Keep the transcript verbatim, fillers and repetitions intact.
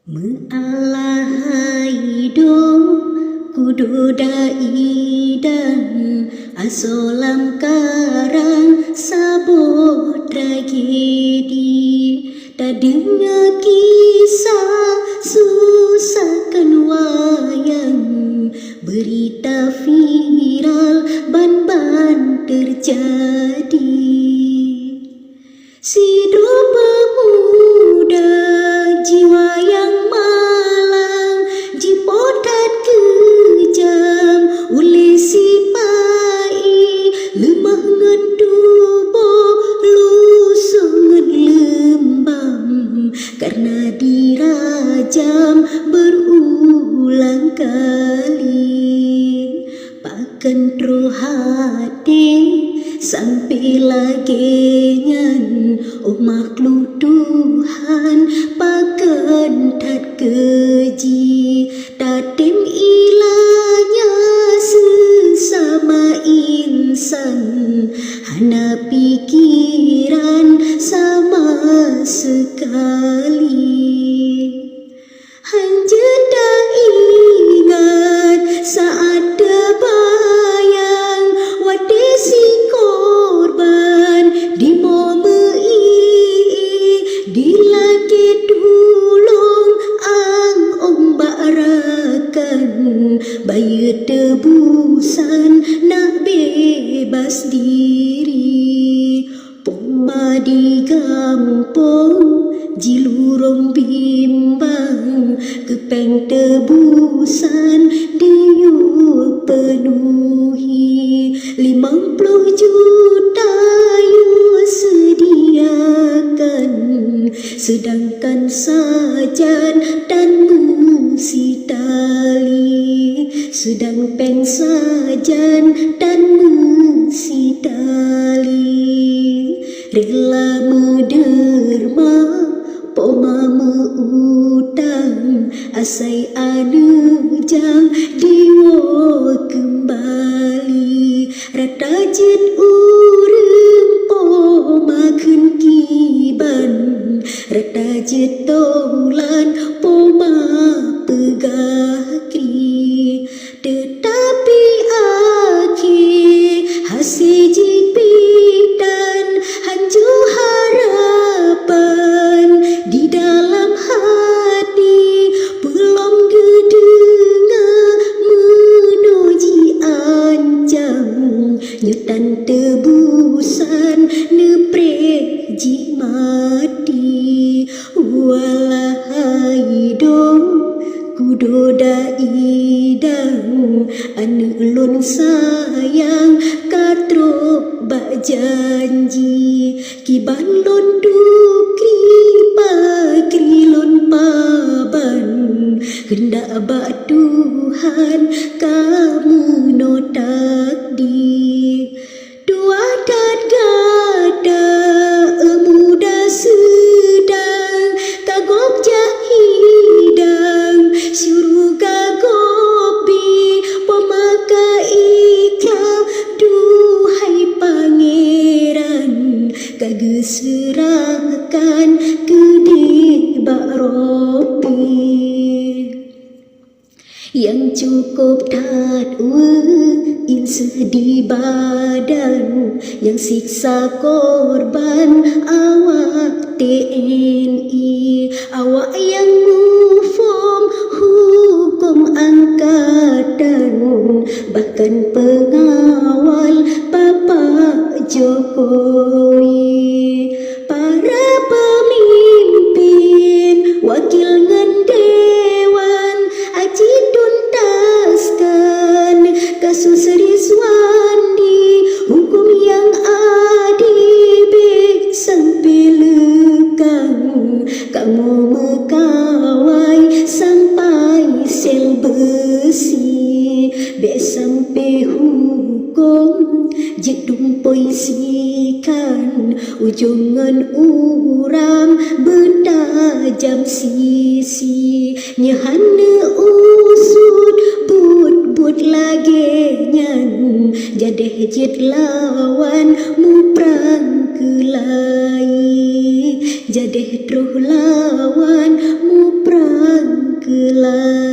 Meualahai do kudo da'i dan asoe lam karang saboh tragedi. Tadeungoe kisah susah kon wayang, beurita viral ban-ban teujadi. Sidroe peumuda jiwa nyang malang, jipoh that keujam uleh sipa-i, leumah ngon tuboh lusoh ngon leumbam, kareuna dirajam beurulang kali. Pakon troh até sampoe lagée nyan, oh makhluk Tuhan, pakon that keuji. Tatem ilanya seusama insan, hana pikeran sama seukali. Hanjeuet taingat saát teubayang, watée si korban dimoe meu-ié, dilakée tulông ang-ong bak rakan, bayeue teubusan nak beubaih diri. Poma di gampông jilurông bimbang, keu péng teubusan diyue peunuhi. Limong ploh juta yue seudiakan, seudangkan sajan tan meusitali. Seudang péng sajan tan meusitali. Rila meudeurma, poma meu-utang, asai aneuëk jang diwoe keumbali. Rata jeuet ureuëng poma kheun kiban, rata jeuet tolan poma peugah kri. Teutapi akhé hasé jih pih tan hanco harapan di dalam hati, peulom geudeungoe meunoe jiancam, nyoe tan teubusan neupreh jih maté. Walahai do kudo da'i dan aneuëk lôn sayang ka trok bak janji. Kiban lôn tukri pakri lôn paban, keundak bak Tuhan ka meunoe takdi. Tuah that gata, e muda seudang, ka gob jak hidang, syeuruga gob bi poma ka ikhlas, duhai Pangeran, ka geuseurahkan keudeh bak Rabbi. Nyang cukôp that weueh inseuh di badan, nyang siksa korban awak T N I, awak nyang muphom huköm angkatan, bahkan peungawal Bapak Jokowi. Para peumimpin, wakil ngon dewan, aci tuntaskan kasus Rizwandi, huköm nyang adé bék sampoe leukang. Kamoe meukawai sampai sel beusi, bék sampoe huköm jeuet dumpoe sikan, ujông ngon uram beutajam sisi. Nyoe hana usut buet-buet lagée nyan, jadeh jeuet lawan muprang keulayi, jadeh troh lawan muprang lé.